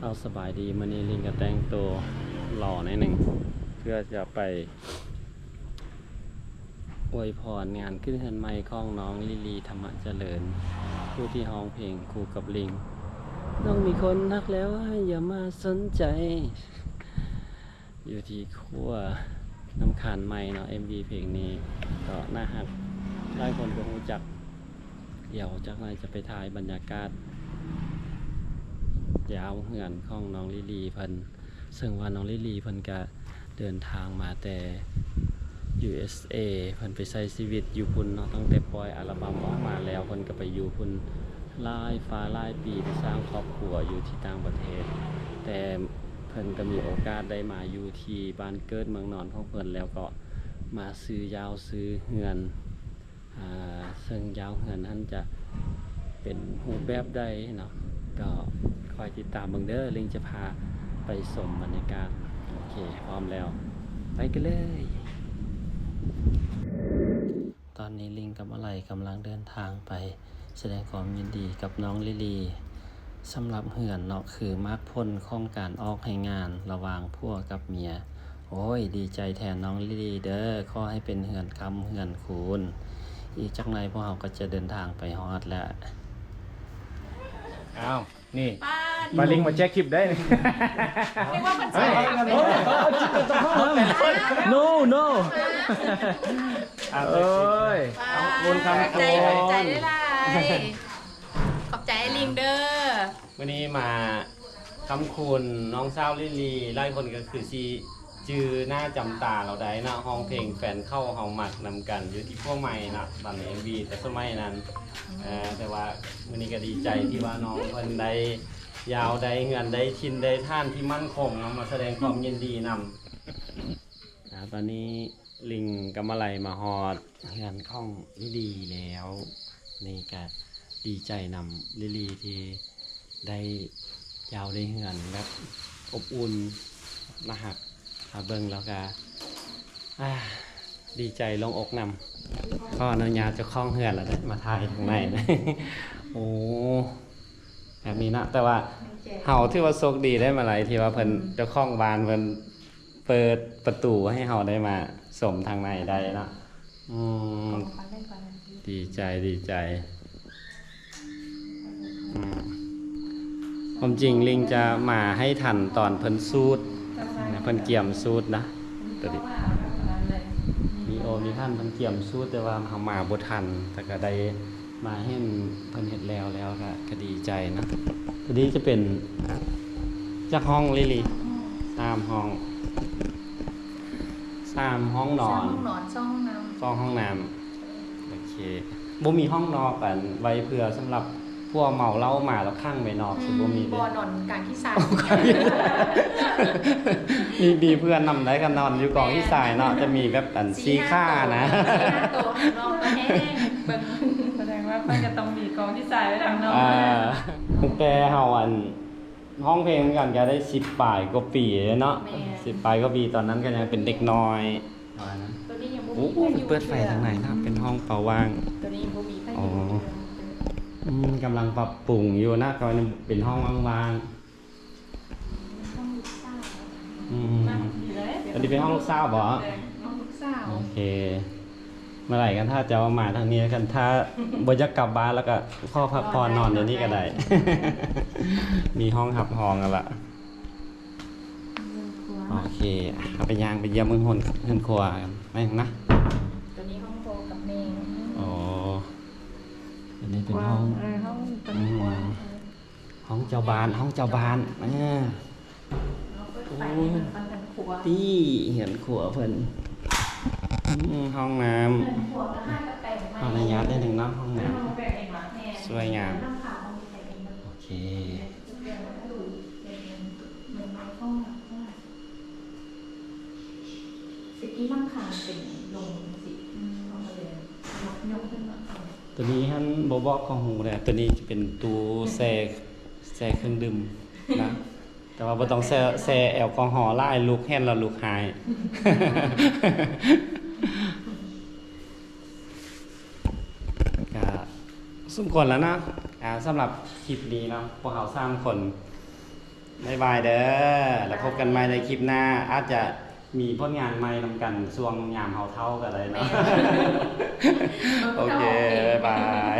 ເຈົ້າສະບາຍດີ, ມື້ນີ້ລິງກໍແຕ່ງໂຕຫຼໍ່ໜ້ອຍໜຶ່ງ ເພື່ອຈະໄປອວຍພອນງານຂຶ້ນເຮືອນໃໝ່ຂອງນ້ອງລີລີ ທຳມະຈະເລີນ ຜູ້ທີ່ຮ້ອງເພງຄູ່ກັບລິງ ນ້ອງມີຄົນຮັກແລ້ວ ອ້າຍຢ່າມາສົນໃຈ ຢູ່ທີ່ຄົວນ້ຳຄານໃໝ່ເນາະ. ເອັມວີເພງນີ້ກໍໜ້າຮັກ ຫຼາຍຄົນກໍຮູ້ຈັກ. ດຽວຈັກໜ້ອຍຈະໄປຖ່າຍບັນຍາກາດຍາວເຮືອນຂອງນ້ອງລີລີເພິ່ນ ເຊິ່ງວ່ານ້ອງລີລີເພິ່ນກະເດີນທາງມາແຕ່ຢູເອສເອ ເພິ່ນໄປໃຊ້ຊີວິດຢູ່ພຸ້ນເນາະ. ຕັ້ງແຕ່ປ່ອຍອັລະບັມອອກມາແລ້ວ ເພິ່ນກໍໄປຢູ່ພຸ້ນຫຼາຍຟ້າຫຼາຍປີ ໄປສ້າງຄອບຄົວຢູ່ທີ່ຕ່າງປະເທດ, ແຕ່ເພິ່ນກໍມີໂອກາດໄດ້ມາຢູ່ທີ່ບ້ານເກີດເມືອງນອນຂອງເພິ່ນ ແລ້ວກໍມາຊື້ຢາວຊື້ເຮືອນ ອ່າ ເຊິ່ງຢາວເຮືອນຫັ້ນຈະເປັນຮູບແບບໃດເນາະ ກໍຄອຍຕິດຕາມເບິ່ງເດີ້. ລິງຈະພາໄປຊົມບັນຍາກາດ. ໂອເຄ ພ້ອມແລ້ວ ໄປກັນເລີຍ. ຕອນນີ້ລິງກັບມະໄລກຳລັງເດີນທາງໄປສະແດງຄວາມຍິນດີກັບນ້ອງລີລີ. ສຳລັບເຮືອນເນາະ ຄືໝາກຜົນຂອງການອອກແຮງງານລະຫວ່າງຜົວກັບເມຍ. ໂອ້ຍ ດີໃຈແທນນ້ອງລີລີເດີ້ ຂໍໃຫ້ເປັນເຮືອນຄ້ຳເຮືອນຄູນ. ອີກຈັກໜ່ອຍພວກເຮົາກໍຈະເດີນທາງໄປຮອດແລ້ວ. ອ້າວ ນີ້ ປ້າ ປາລິງມາແຈກຄລິບໄດ້ນີ້. ນຶກວ່າເພິ່ນຈະ No no ໂອ້ຍ ຂອບຄຸນ ຂອບຄຸນ ຂອບໃຈ ຂອບໃຈຫຼາຍໆ. ຂອບໃຈອ້າຍລິງເດີ້. ມື້ນີ້ມາຄ້ຳຄູນນ້ອງສາວລີລີ ຫຼາຍຄົນກໍຄືຊິຈື່ໜ້າຈຳຕາລາວໄດ້ເນາະ, ຮ້ອງເພງແຟນເກົ່າເຮົາມັກນຳກັນ ຢູ່ທີ່ຜົວໃໝ່ເນາະ ຕອນເອັມວີແຕ່ສະໄໝນັ້ນ. ເອີ ແຕ່ວ່າມື້ນີ້ກໍດີໃຈທີ່ວ່ານ້ອງເພິ່ນໄດ້ຢາວ ໄດ້ເຮືອນ ໄດ້ຖິ່ນ ໄດ້ຖານທີ່ໝັ້ນຄົງເນາະ, ມາສະແດງຄວາມຍິນດີນຳ. ອ່າ ຕອນນີ້ ລິງກັບມະໄລມາຮອດເຮືອນຂອງລີລີແລ້ວ. ນີ້ກະດີໃຈນຳລີລີທີ່ໄດ້ຢາວໄດ້ເຮືອນແບບອົບອຸ່ນ ໜ້າຮັກ. ຖ້າເບິ່ງແລ້ວກະ ອ່າ ດີໃຈໂລ່ງອົກນຳ. ຂໍອະນຸຍາດເຈົ້າຂອງເຮືອນລະເດີ້ ມາຖ່າຍທາງໃນ. ໂອ້ ແບບນີ້ເນາະ. ແຕ່ວ່າເຮົາຖືວ່າໂຊກດີໄດ້ມາໄລ ທີ່ວ່າເພິ່ນ ອືມ ເຈົ້າຂອງບ້ານເພິ່ນ ເປີດປະຕູໃຫ້ເຮົາໄດ້ມາຊົມທາງໃນໄດ້ເນາະ. ອືມ ຂອງຂວັນໄດ້ກ່ອນນະ ດີໃຈ ດີໃຈ. ອືມ ຄວາມຈິງລິງຈະມາໃຫ້ທັນຕອນເພິ່ນສູດນະ, ເພິ່ນກຽມສູດນະ. ຕົວນີ້ ມີໂອມີທັນ ເພິ່ນກຽມສູດ ແຕ່ວ່າເຮົາມາບໍ່ທັນ ແຕ່ກໍໄດ້ ມາເຫັນເພິ່ນເຮັດແລ້ວແລ້ວກະ ກະດີໃຈນະ. ຕົວນີ້ຈະເປັນຈັກຫ້ອງລີລີ? ສາມຫ້ອງ ສາມຫ້ອງນອນ ສາມຫ້ອງນອນ ສອງຫ້ອງນ້ຳ ສອງຫ້ອງນ້ຳ. ໂອເຄ ບໍ່ມີຫ້ອງນອກ ອັນ ໄວ້ເພື່ອສຳລັບ ພວກເມົາເຫຼົ້າມາແລ້ວຂັງໄວ້ນອກ ອືມ ຊິບໍ່ມີເດ້ ບໍ່ ນອນກາງຂີ້ຊາຍ. ມີ ມີເພື່ອນນຳໄດ້ ຄັນນອນຢູ່ກອງຂີ້ຊາຍເນາະ ຈະມີແບບອັນສີ່ ສີ່ຫ້າ ສີ່ຂ້ານະ ສີ່ຫ້າໂຕ ນອກກໍແຫ້ງເບິ່ງ. ສະແດງວ່າເພິ່ນກໍຕ້ອງມີກອງຂີ້ຊາຍໄວ້ທາງນອກ. ອ່າ ຕັ້ງແຕ່ເຮົາອັນ ຮ້ອງເພງນຳກັນກໍໄດ້ສິບປາຍກວ່າປີແລ້ວເນາະ. ແມ່ນ ສິບປາຍກວ່າປີ ຕອນນັ້ນກໍຍັງເປັນເດັກນ້ອຍ. ໂອ້ ເປີດໄຟທາງໃນນະ ເປັນຫ້ອງເປົ່າຫວ່າງ. ຕົວນີ້ຍັງບໍ່ມີໃຜຢູ່. ອໍ ອືມ ກຳລັງປັບປຸງຢູ່ນະ ກໍເປັນຫ້ອງຫວ່າງໆ. ອືມ ອັນນີ້ເປັນຫ້ອງລູກສາວບໍ? ຫ້ອງລູກສາວ. ໂອເຄ ເມື່ອໃດກໍຖ້າເຈົ້າມາທາງນີ້ ຄັນຖ້າບໍ່ຢາກກັບບ້ານ ແລ້ວກໍຂໍພັກຜ່ອນນອນຢູ່ນີ້ກໍໄດ້ ມີຫ້ອງຮັບຮອງຫັ້ນລະ. ໂອເຄ ເຮົາໄປຍ່າງໄປຢ້ຽມເບິ່ງເຮືອນ ເຮືອນຄົວກັນ ໄປນະ. ຕົວນີ້ຫ້ອງພໍ່ກັບແມ່. ອໍ ອັນນີ້ເປັນຫ້ອງ ເອີ ຫ້ອງ ອືມ ຫ້ອງເຈົ້າບ້ານ ຫ້ອງເຈົ້າບ້ານ. ເອີ ໂອ້ ເຮົາເປີດໄຟໃຫ້ເບິ່ງກ່ອນ ເຮືອນຄົວ ນີ້ເຮືອນຄົວເພິ່ນ. ອືມ ຫ້ອງນ້ຳ ເຮືອນຄົວກໍຫາກໍແປງໃໝ່. ຂໍອະນຸຍາດໜ້ອຍໜຶ່ງເນາະ ຫ້ອງນ້ຳ ເຮົາແປງເອງລະ. ແມ່ນ ສວຍງາມ ຫຼັງຄາເຮົາມີແປງເອງເບິດ. ໂອເຄ ແຕ່ກີ້ຫຼັງຄາເປັນໂລງຊິ ອືມ ເຂົາກໍເລີຍຍົກ ຍົກຂຶ້ນມາ. ຕົວນີ້ຫັ້ນບໍ່ບອກກໍຮູ້ແຫຼະ ຕົວນີ້ຈະເປັນຕູ້ແຊ່ ແຊ່ເຄື່ອງດື່ມນະ ແຕ່ວ່າບໍ່ຕ້ອງແຊ່ ແຊ່ແອລກໍຮໍຫຼາຍ ລຸກແຮ່ນແລ້ວລຸກຫາຍ. ກະສົມຄວນແລ້ວເນາະ ອ່າ ສຳລັບຄລິບນີ້ເນາະ ພວກເຮົາສາມຄົນ ບາຍບາຍເດີ ແລ້ວພົບກັນໃໝ່ໃນຄລິບໜ້າ ອາດຈະມີຜົນງານໃໝ່ນຳກັນຊ່ວງຍາມເຮົາເຖົ້າກໍໄດ້ເນາະ. ໂອເຄ ບາຍບາຍ.